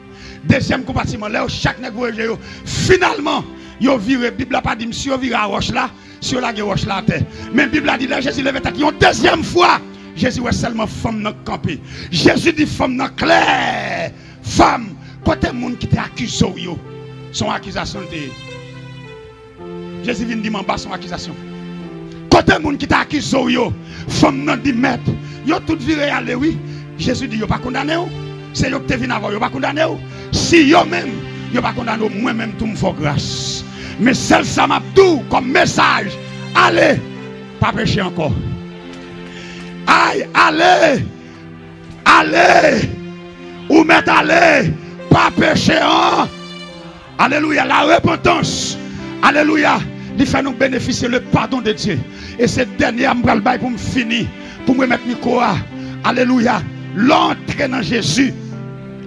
Dezyèm konpatiman, lè yo chak nèg voye je yo, finalman, yo vire, Bib la pa di m si yo vire a wòch la, si yo lage wòch la atè. Men Bib la di, lè Jezi leve tèt li yon dezyèm fwa, Jezi wè sèlman fanm nan k kanpe. Jezi di fanm nan klè, fanm, kote moun ki te akize w yo? Se yon akizasyon l te ye. Jezi vin di m anba, se yon akizasyon. Kote moun ki te akize w yo? Fanm nan di, mèt, yo tout vire ale wi. Jezi di, yo pa kondane w. Se yo ki te vin avè w, yo pa kondane w. Si yo menm, yo pa kondane w, mwen menm tou m fè w gras. Men sèl sa m ap di w kòm mesaj, ale, pa peche ankò. Ay, ale, ale, ou mèt ale, pa peche an. Alelouya, la repantans. Alelouya, li fè nou benefisye le pardon de Dieu. E se dènye a m pral bay pou m fini, pou m remèt mikwo a. Alelouya, lè w antre nan Jezi.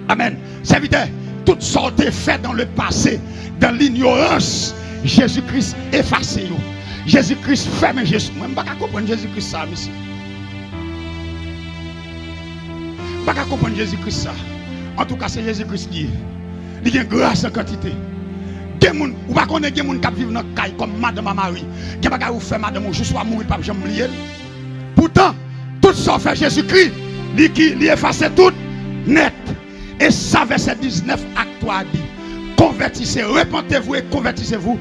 Amèn. Sèvitè, tout sa w te fè dans le passé, dans l'ignorance, Jezi Kris efase yo. Jezi Kris fèmen je sou mwen. M pa ka konprann Jezi Kris sa, mesye. M pa ka konprann Jezi Kris sa. Antouka, se Jezi Kris li ye. Li gen gras an kantite. Gen moun, ou pa konnen gen moun k ap viv nan kay kòm madanm a mari. Gen bagay ou fè madanm ou, jis w a mouri, l p ap janm bliye l. Poutan, tout sa w fè Jezikri, li ki, li efase tout nèt. E sa vèsè diznèf ak twa a di, convertissez, repentez-vous et convertissez-vous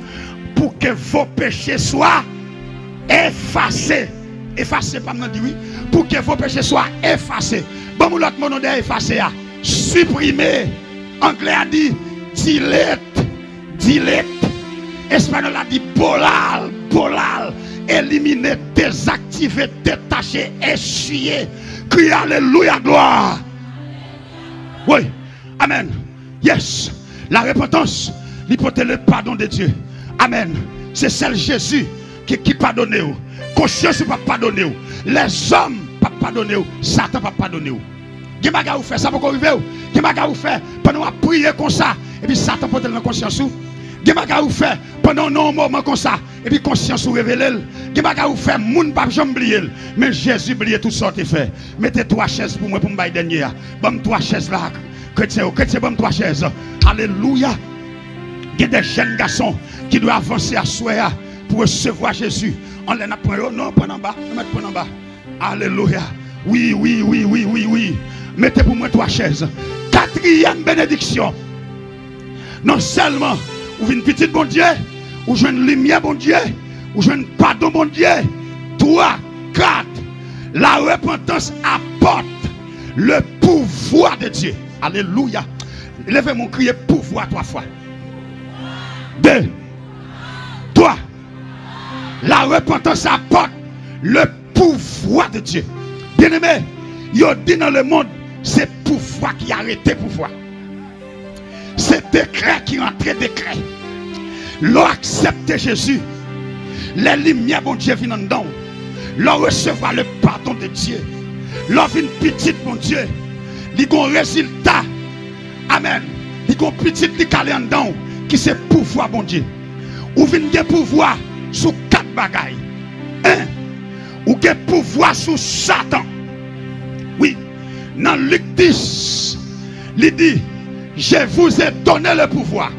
pour que vos péchés soient effacés. Efase, pa m nan di wi. Pour que vos péchés soient effacés. Ban m yon lòt mo non dèyè efase a. Siprime. Anglè a di delete. Delete. Espanyòl la di borrar, borrar. Elimine, dezaktive, detache, esiye. Kriye alelouya, glwa. Wi. Amèn. Yes. La repentance, li pote le pardon de Dieu. Amèn. Se sèl Jezi ki, ki padone w. Konsyans ou p ap padone w. Lèzòm p ap padone w. Satan p ap padone w. Gen bagay ou fè, sa poko rive w. Gen bagay ou fè pandan w ap priye konsa, epi Satan pote l nan konsyans ou. Gen bagay ou fè pandan w nan yon moman konsa, epi konsyans ou revele l. Gen bagay ou fè, moun p ap janm bliye l. Men Jezi bliye tout sa w te fè. Mete twa chèz pou mwen pou m bay dènye a. Ban m twa chèz la. Kretyen yo, kretyen, ban m twa chèz. Alelouya. Gen de jèn gason ki dwe avanse aswè a pou resevwa Jezi. Anlè n ap pran yo, non, pran anba, nou mèt pran anba. Alelouya. Wi, wi, wi, wi, wi, wi. Mete pou mwen twa chèz. Katriyèm benediksyon. Non sèlman ou vin pitit Bondye, ou jwenn limyè Bondye, ou jwenn padon Bondye. Twa, kat, la repentance apporte le pouvoir de Dieu. Alelouya. Leve men w, kriye pouvwa twa fwa. De, twa. La repentance apporte le pouvoir de Dieu. Byeneme, yo di nan lemonn, se pouvwa ki arete pouvwa. Se dekrè ki rantre dekrè. Lè w aksepte Jezi, lè limyè Bondye vin anndan w, lè w resevwa le pardon de Dieu, lè w vin pitit Bondye, li gon rezilta. Amèn. Li gon pitit li kale anndan w, ki se pouvwa Bondye. Ou vin gen pouvwa sou kat bagay. En, ou gen pouvwa sou Satan. Wi, nan Lik dis, li di, Je vous ai donné le pouvoir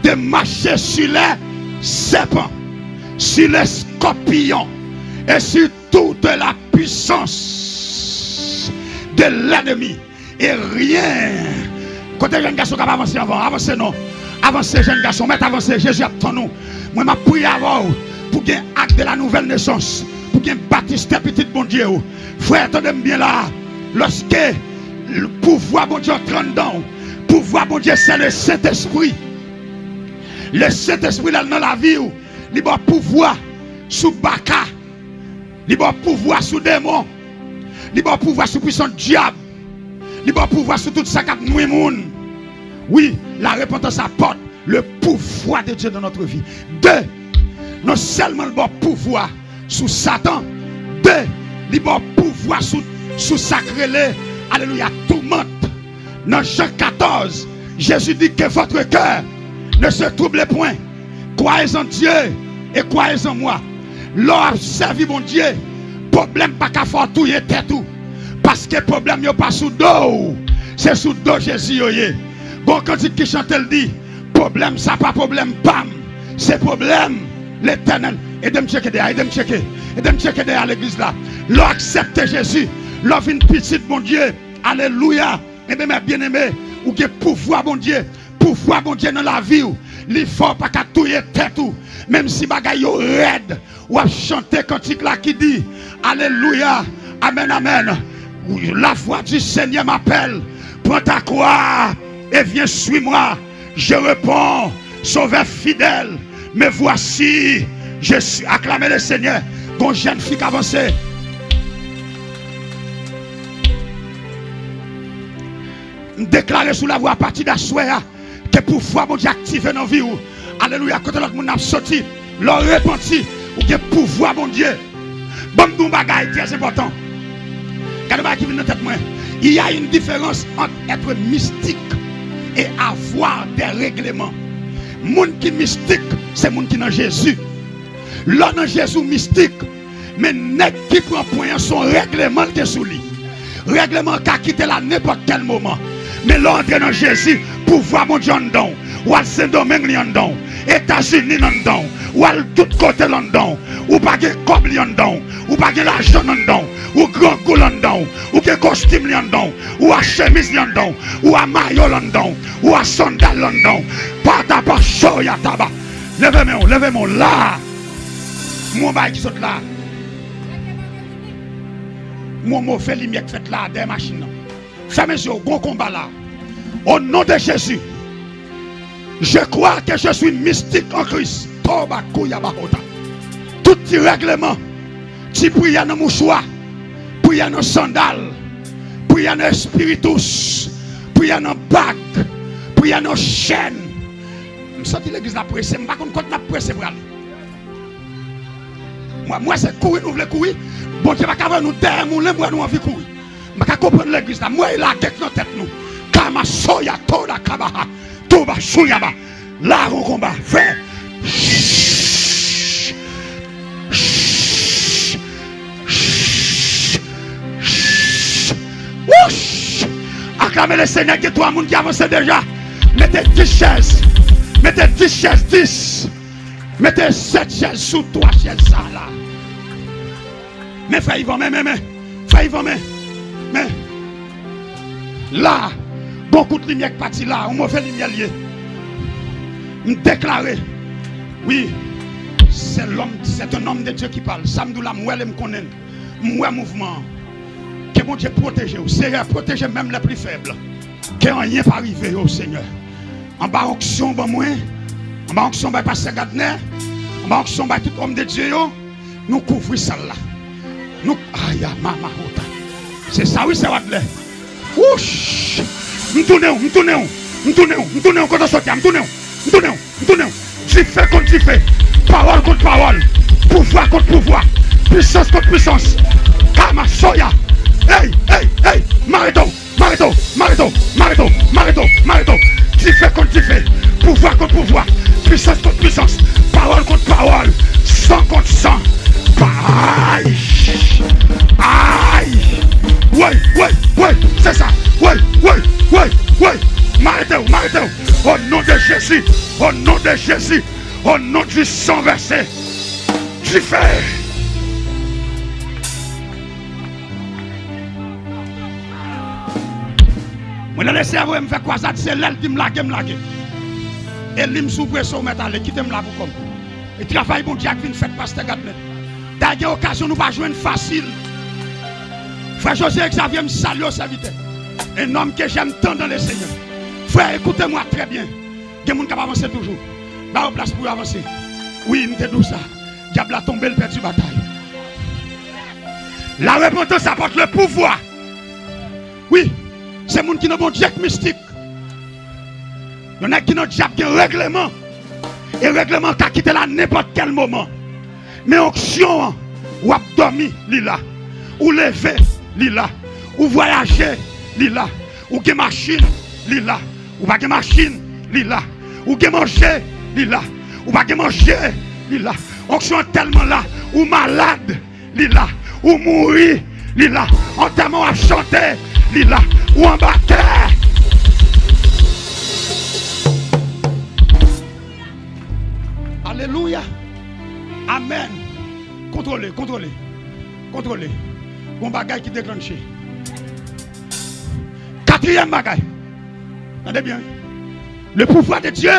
de marcher sur les serpents, sur les scorpions et sur toute la puissance de l'ennemi. E ryen. Kote jèn gason k ap avanse anvan? Avanse non. Avanse jèn gason. Mèt avanse. Jezi ap tann ou. Mwen m ap priye avè w pou gen ak de la nouvèl nesans. Pou gen batistè pitit Bondye ou. Frè, tande m byen la. Lòske pouvwa Bondye antre anndan w. Pouvwa Bondye se le Sentespri. Le Sentespri la nan lavi w. Li ba w pouvwa sou baka. Li ba w pouvwa sou demon. Li ba w pouvwa sou pwisans dyab. Li ba w pouvwa sou tout sa k ap nwi moun. Wi, la repentance apporte le pouvoir de Dieu dans notre vie. De, non sèlman l ba w pouvwa sou Satan, de, li ba w pouvwa sou, sou sa k rele, alelouya, toumant. Nan Jan katòz, Jezi di, Que votre cœur ne se trouble point. Croyez en Dieu et croyez en moi. Lè w ap sèvi Bondye, pwoblèm pa ka fè w touye tèt ou. Paske pwoblèm yo pa sou do w, se sou do Jezi yo ye. Gon kantik ki chante, l di, Pwoblèm sa pa pwoblèm pa m, se pwoblèm Letènèl. Ede m tcheke dèyè, ede m tcheke. Ede m tcheke dèyè legliz la. Lè w aksepte Jezi, lè w vin pitit Bondye, alelouya. Ebyen, mè byeneme, ou gen pouvwa Bondye. Pouvwa Bondye nan lavi w, li fè w pa ka touye tèt ou. Menm si bagay yo rèd, w ap chante kantik la ki di, alelouya, amèn, amèn. La voix du Seigneur m'appelle, prends ta croix et viens, suis-moi. Je réponds, Sauveur fidèle, me voici, je suis. Acclamez le Seigneur. Gon jèn fi k avanse. M deklare sou lavwa apati d aswè a, ke pouvwa Bondye aktive nan vi w. Alelouya. Kote lòt moun nan ap soti? Lè w repanti, ou gen pouvwa Bondye. Ban m di w yon bagay trè enpòtan. Gade yon bagay ki vin nan tèt mwen. Il y a une différence entre être mystique et avoir des règlements. Moun ki mistik, se moun ki nan Jezi. Lè w nan Jezi, w mistik. Men nèg ki pran pwen an, se yon règleman l gen sou li. Règleman an ka kite l a nenpòt kèl moman. Men lè w antre nan Jezi, pouvwa Bondye anndan w. W al Sendomeng, li anndan w. Etazini, l anndan w. W al tout kote, l anndan w. Ou pa gen kòb, li anndan w. Ou pa gen lajan, l anndan w. Ou grangou, l anndan w. Ou gen kostim, li anndan w. Ou a chemiz, li anndan w. Ou a mayo, l anndan w. Ou a sandal, l anndan w. Patapa shoya taba. Leve men w, leve men w la. M wè yon bagay ki sot la. M wè yon move limyè k fèt la dèyè machin nan. Fèmen zye w, gon konba la. Au nom de Jésus, je crois que je suis mystique en Christ. Toba kouya bahota. Tout ti règleman, ti priyè nan mouchwa, priyè nan sandal, priyè nan espiritus, Priyè nan bag, priyè nan chèn. M santi legliz la prese, m pa konn kot n ap prese prale. Mwen, mwen se kouri nou vle kouri. Bondye pa ka voye nou dèyè moulen, m wè nou anvi kouri. M pa ka konprann legliz la. M wè e lagèt nan tèt nou. Kama soya toda kabaha. Touba souyaba. La gon konba. Fè. Ch, ch, ch, ch, ch. Wouch! Aklame Lesenyè, gen twa moun ki avanse deja. Mete dis chèz. Mete dis chèz, dis. Mete sèt chèz sou twa chèz sa la. Men frè Ivan, men, men, men. Frè Ivan, men. Men. La, gon kout limyè k pati la, yon move limyè l ye. M deklare, wi, c'est l'homme, c'est un homme de Dieu qui parle. Sa m di w la, m wè l e m konnen l. M wè mouvman an. Ke Bondye pwoteje w. Seyè, pwoteje menm les plus faibles. Ke anyen pa rive yo, Senyè. Anba onksyon w ban mwen, anba onksyon w bay pastè Gadnè, anba onksyon w bay tout òm de Dye yo, nou kouvri sal la. Nou, aya, mama, hota. Se sa wi, sè Wadlè. Wouch! M tounen w, m tounen w, m tounen w, m tounen w, kote w soti a, m tounen w, m tounen w, m tounen w. Dife kont dife, pawòl kont pawòl, pouvwa kont pouvwa, pisans kont pisans. Kama soya. Ey, ey, ey, m arete w. M arete w, m arete w, m arete w, m arete w, m arete w. Dife kont dife, pouvwa kont pouvwa, pisans kont pisans, pawòl kont pawòl, san kont san. Ay! Ay! Woy, woy, woy, se sa. Woy, woy, woy, woy. M arete w, m arete w. O non de Jezi, o non de Jezi, o non di san vèse. Dife! Mwen nan Lesenyè voye m fè kwazad, se lè l di m lage, m lage. E li m sou preso, w mèt ale, kite m la pou kò m. E travay Bondye a k vin fèt, pastè Gadnè. Dayè gen okazyon nou pa jwenn fasil. Frè José Xavier, m salye w, sèvitè. Un homme que j'aime tant dans le Seigneur. Frè, écoutez-moi très bien. Gen moun k ap avanse toujou. Ba yo plas pou yo avanse. Wi, m te di w sa. Dyab la tonbe, l pèdi batay. La repentance apporte le pouvoir. Wi, se moun ki nan Bondye k mistik. Yon nèg ki nan dyab gen règleman. E règleman ka kite l a nenpòt kèl moman. Men onksyon an, w ap dòmi, li la. Ou leve, li la. Ou vwayaje, li la. Ou gen machin, li la. Ou pa gen machin, li la. Ou gen manje, li la. Ou pa gen manje, li la. Onksyon an tèlman la, ou malad, li la. Ou mouri, li la. Antèman w ap chante, li la. Ou anba tè. Alelouya. Amèn. Kontwole, kontwole. Kontwole. Gon bagay ki deklanche. Katriyèm bagay. Tande byen. Le pouvoir de Dieu.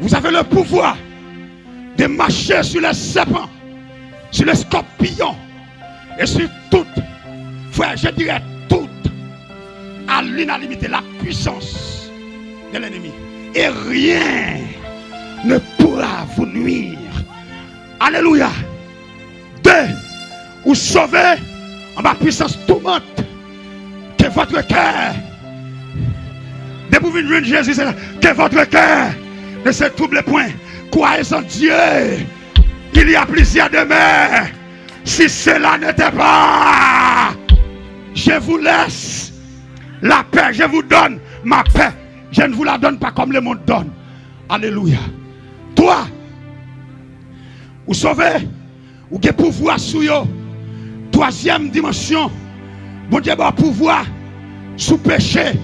Vous avez le pouvoir de marcher sur les serpents, sur les scorpions et sur toute, frère, je dirais toute, à l'inanimité, la puissance de l'ennemi. Et rien ne pourra vous nuire. Alléluia. De, ou sove anba pwisans toumant. Que votre cœur, depi w vin jwenn Jezi, se sa, que votre cœur ne se trouble point. Croyez en Dieu. Il y a plusieurs demeures. Si cela n'était pas, je vous laisse la paix, je vous donne ma paix. Je ne vous la donne pas comme le monde donne. Alléluia. Twa, ou sove, ou gen pouvwa sou yo. Twazyèm dimansyon, Bondye ba w pouvwa sou peche.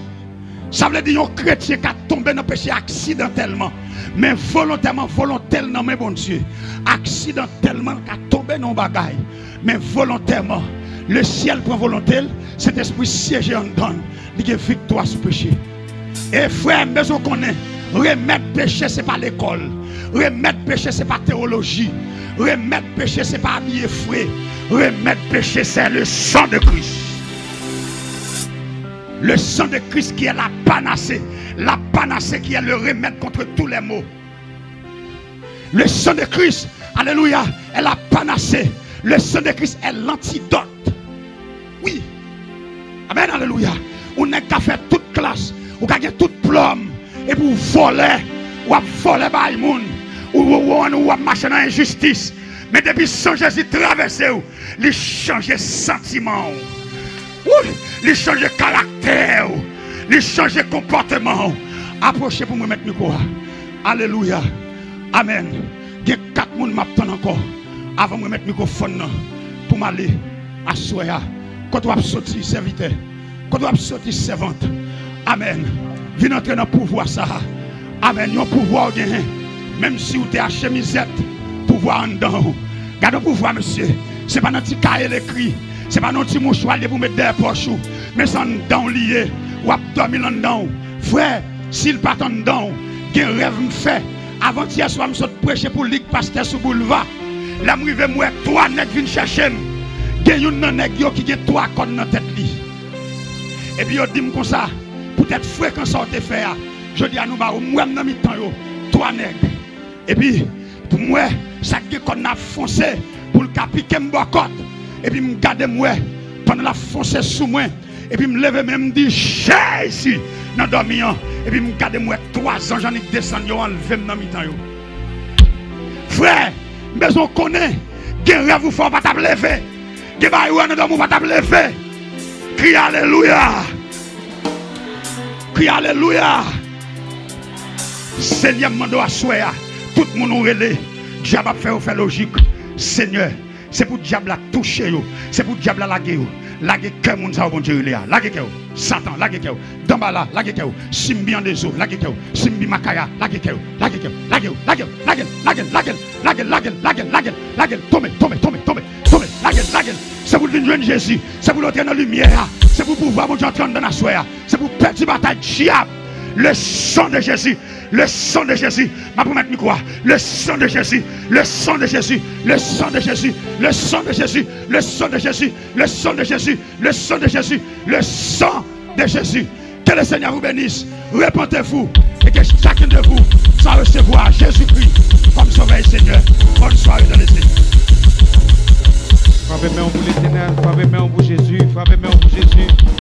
Sa vle di yon kretyen ka tonbe nan peche aksidantèlman, men volontèman, volonte l nan men Bondye. Aksidantèlman, l ka tonbe nan yon bagay, men volontèman, lesyèl pran volonte l, Sentespri syeje anndan l, li gen viktwa sou peche. E frè m, bezwen konnen, remèd peche se pa lekòl. Remèd peche se pa tewoloji. Remèd peche se pa abiye fre. Remèd peche c'est le sang de Christ. Le sang de Christ qui est la panacée. La panacée qui est le remède contre tous les maux. Le sang de Christ, alléluia, est la panacée. Le sang de Christ est l'antidote. Wi. Amèn, alelouya. Yon nèg ka fè tout klas, ou ka gen tout diplòm, epi w vòlè, w ap vòlè bay moun, ou, ou, ou, ou ap mache nan enjistis. Men depi san Jezi travèse w, li chanje santiman w. Wi, li chanje karaktè w. Li chanje konpòteman w. Apwoche pou m remèt mikwo a. Alelouya. Amèn. Gen kat moun m ap tann ankò avan m remèt mikwofòn nan pou m ale aswè a. Kote w ap soti, sèvitè? Kote w ap soti, sèvant? Amèn. Vin antre nan pouvwa sa a. Amèn. Yon pouvwa w genyen. Menm si w te achte mizèt, pouvwa anndan w. Gade yon pouvwa, mesye. Se pa nan ti kaye l ekri. Se pa nan yon ti mouchwa l ye pou w met dèyè pòch ou. Men se anndan w li ye. W ap dòmi l anndan w. Frè, si l pa t anndan w, gen rèv m fè. Avantyè swa, m sot preche pou lig pastè sou boulva. Lè m rive, m wè twa nèg vin chèche m. Gen youn nan nèg yo ki gen twa kòn nan tèt li. Epi yo di m konsa, poutèt frekan sa w te fè a, jodi a nou ba ou. M wè m nan mitan yo, twa nèg. Epi, pou m wè, sa k gen kòn nan ap fonse, pou l ka pike m bò kòt. Epi m gade m wè, pandan l ap fonse sou mwen, epi m leve men m di, Jezi! Nan dòmi an, epi m gade m wè twa zanj annik desann, yo anlve m nan mitan yo. Frè, m bezwen w konnen, gen rèv ou fè w pa t ap leve. Gen bagay ou wè nan dòmi ou pa t ap leve. Kriye alelouya. Kriye alelouya. Senyè, m mande w aswè a, tout moun ou rele, dyab ap fè yo fè lojik. Senyè, se pou dyab la touche yo. Se pou dyab la lage yo. Lage kè moun sa yo Bondye rele a. Lage kè yo. Satan, lage kè yo. Danbala, lage kè yo. Simbi an dezo, lage kè yo. Simbi makaya, lage kè yo. Lage kè yo. Lage yo. Lage l, lage l, lage l, lage l. Lage l, lage l, lage l, lage l, lage l. Tonbe, tonbe, tonbe, tonbe, tonbe. Lage l, lage l. Se pou l vin jwenn Jezi. Se pou l antre nan limyè a. Se pou pouvwa Bondye antre anndan l aswè a. Se pou pèdi batay dyab. Le sang de Jésus. Le sang de Jésus. M ap remèt mikwo a. Le sang de Jésus. Le sang de Jésus. Le sang de Jésus. Le sang de Jésus. Le sang de Jésus. Le sang de Jésus. Le sang de Jésus. Le sang de Jésus. Que le Seigneur vous bénisse. Repentez-vous et que chacun de vous soit recevoir Jésus-Christ comme Sauveur et Seigneur. Bonne soirée.